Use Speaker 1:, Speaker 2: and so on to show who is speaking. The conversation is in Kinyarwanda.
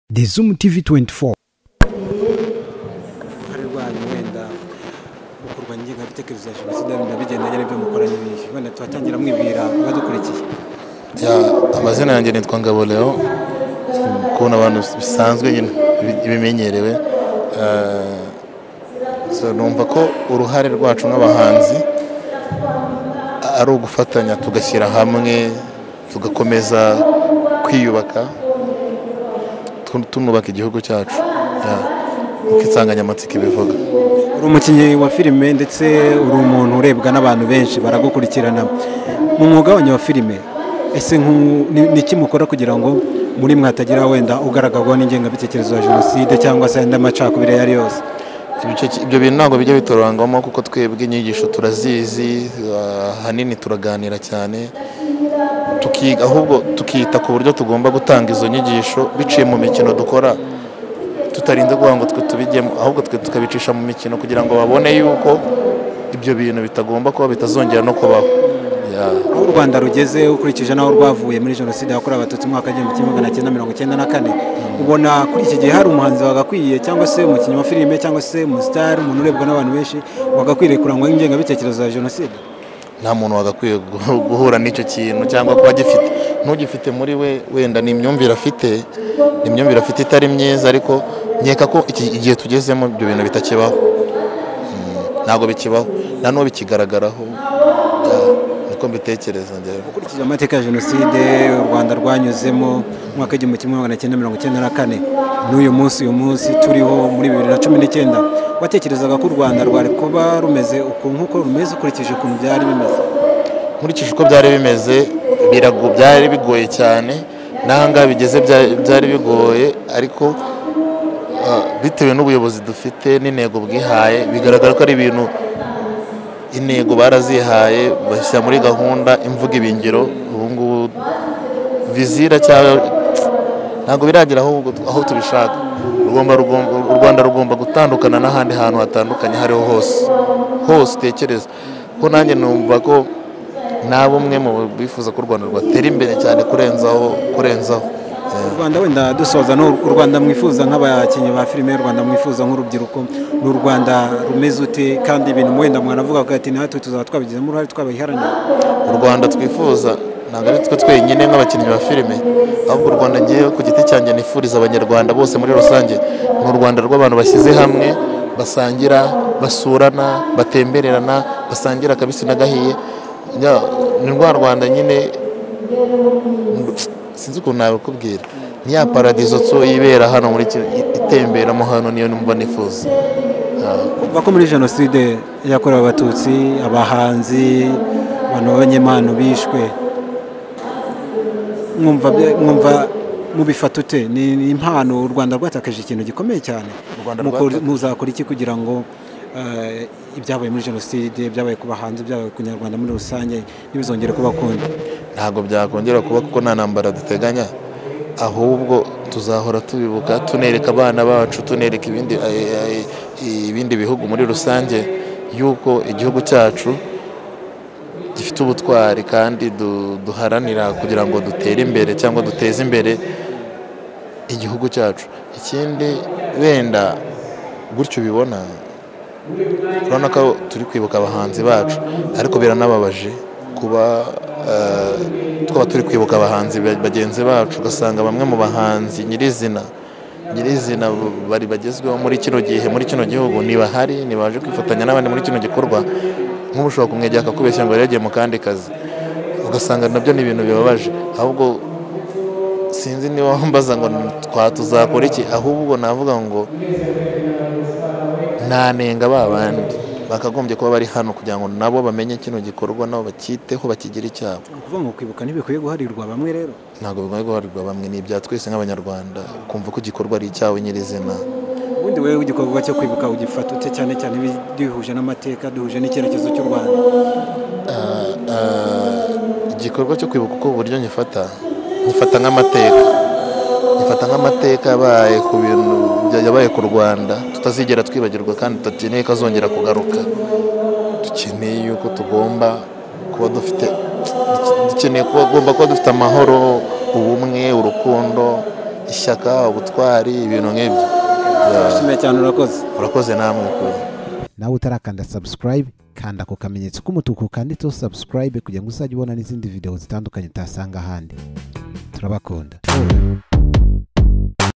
Speaker 1: The Zoom TV 24.
Speaker 2: Uruhare rwanyu wenda mu kurwanya ingengabitekerezo ya jenoside bigendanye n'ibyo mukora n'ibihe, wenda tuhatangira mwibwira abadukurikiye.
Speaker 3: Amazina yanjye nitwa Ngabo Leo, kubona abantu bisanzwe nyine ibimenyerewe. Numva ko uruhare rwacu nk'abahanzi ari ugufatanya, tugashyira hamwe, tugakomeza kwiyubaka, tunubaka igihugu cyacu, uko insanganyamatsiko ibivuga.
Speaker 2: Uri umukinnyi wa filime ndetse uri umuntu urebwa n'abantu benshi baragukurikirana mu mwuga wanyu wa filime. Ese ni iki mukora kugira ngo muri mwatagira wenda ugaragarwaho n'ingengabitekerezo ya jenoside cyangwa se andi macakubiri ayo ari yose?
Speaker 3: Ibyo bintu ntabwo bijya biturangwamo, kuko twebwe inyigisho turazizi, ahanini turaganira cyane, ahubwo tukita ku buryo tugomba gutanga izo nyigisho biciye mu mikino dukora, tutarinze kuvuga ngo twe tubijyemo, ahubwo twe tukabicisha mu mikino kugira ngo babone yuko ibyo bintu bitagomba kuba, bitazongera no kubaho.
Speaker 2: Aho u Rwanda rugeze ukurikije n'aho rwavuye muri jenoside yakorewe Abatutsi mu mwaka 1994, ubona kuri iki gihe hari umuhanzi wagakwiye cyangwa se umukinnyi wa filime cyangwa se umusitari, umuntu urebwa n'abantu benshi wagakwiriye kurangwa n'ingengabitekerezo ya jenoside?
Speaker 3: Nta muntu wagakwiye guhura n'icyo kintu cyangwa kuba agifite, ntugifite muri we, wenda ni imyumvire afite, ni imyumvire afite itari myiza, ariko nkeka ko igihe tugezemo ibyo bintu bitakibaho, ntabwo bikibaho, nta n'uwo bikigaragaraho, niko mbitekereza njyewe.
Speaker 2: Ukurikije amateka ya jenoside u Rwanda rwanyuzemo mu mwaka 1994 n'uyu munsi, uyu munsi turiho muri 2019, watekerezaga ko u Rwanda rwari kuba rumeze uku nk'uko rumeze ukurikije ukuntu byari bimeze?
Speaker 3: Nkurikije uko byari bimeze, byari bigoye cyane, n'ahangaha bigeze byari bigoye, ariko bitewe n'ubuyobozi dufite n'intego bwihaye, bigaragara ko ari ibintu intego barazihaye, bashyira muri gahunda imvuga ibingiro. Ubu ngubu vizira cyangwa ntabwo biragera aho tubishaka. U Rwanda rugomba gutandukana n'ahandi hantu hatandukanye hariho hose hose utekereza. Ko nanjye numva ko na bumwe mu bifuza ko u Rwanda rwatera imbere cyane kurenzaho.
Speaker 2: U Rwanda wenda dusoza, u Rwanda mwifuza nk'abakinnyi ba filime y'u Rwanda, mwifuza nk'urubyiruko, ni u Rwanda rumeze ute? Kandi ibintu wenda mwanavuga ko ati natwe tuzaba twabigizemo uruhare, twabayiharanira.
Speaker 3: U Rwanda twifuza ntabwo ari twe twenyine nk'abakinnyi ba filime, ahubwo u Rwanda ngewe ku giti cyanjye nifuriza abanyarwanda bose muri rusange, ni u Rwanda rw'abantu bashyize hamwe, basangira, basurana, batembererana, basangira akabisi n'agahiye. Ni rwa Rwanda nyine, sinzi ukuntu nabikubwira, ni ya paradizo tso ibera hano muri itemberamo hano, niyo numva nifuza.
Speaker 2: Kuva ko muri jenoside yakorewe Abatutsi, abahanzi, abantu b'abanyempano bishwe, mwumva mubifata ute? Ni impano u Rwanda rwatakaje ikintu gikomeye cyane. Muzakora iki kugira ngo ibyabaye muri jenoside, ibyabaye ku bahanzi, ibyabaye ku Nyarwanda muri rusange ntibizongere kuba kundi?
Speaker 3: Ntabwo byakongera kuba, kuko nta ntambara duteganya, ahubwo tuzahora tubibuka, tunereka abana bacu, tunereka ibindi bihugu muri rusange yuko igihugu cyacu gifite ubutwari, kandi duharanira kugira ngo dutere imbere cyangwa duteze imbere igihugu cyacu. Ikindi wenda gutyo ubibona, urabona ko turi kwibuka abahanzi bacu, ariko biranababaje kuba twaba turi kwibuka abahanzi bagenzi bacu, ugasanga bamwe mu bahanzi nyirizina bari bagezweho muri kino gihe, muri kino gihugu ntibahari, ntibaje kwifatanya n'abandi muri kino gikorwa. Nk'ubu ushobora kumwegera akakubeshya ngo yagiye mu kandi kazi, ugasanga nabyo ni ibintu bibabaje. Ahubwo sinzi niba mbaza ngo tuzakora iki, ahubwo navuga ngo ntanenga ba bandi bakagombye kuba bari hano kugira ngo nabo bamenye kino gikorwa, nabo bakiteho, bakigire icyabo.
Speaker 2: Ukuvuga ngo kwibuka ntibikwiye guharirwa bamwe rero?
Speaker 3: Ntabwo bikwiye guharirwa bamwe, ni ibya twese nk'abanyarwanda, kumva ko igikorwa ari icyawe nyirizina.
Speaker 2: Ubundi wewe igikorwa cyo kwibuka ugifata ute, cyane cyane duhuje n'amateka, duhuje n'icyerekezo cy'u Rwanda?
Speaker 3: Igikorwa cyo kwibuka uko uburyo nyifata nk'amateka, nyifata nk'amateka yabaye ku bintu yabaye ku Rwanda tutazigera twibagirwa, kandi tudakeneye ko azongera kugaruka. Dukeneye yuko tugomba kuba dufite, dukeneye kuba dufite amahoro, ubumwe, urukundo, Ishyaka, ubutwari, ibintu nk'ibyo.
Speaker 2: Turashimiye cyane, urakoze.
Speaker 3: Urakoze namwe kuri.
Speaker 1: Nawe utarakanda subscribe, kanda ku kamenyetso k'umutuku kanditseho subscribe kugira ngo uzajye ubona n'izindi video zitandukanye utasanga ahandi. Turabakunda.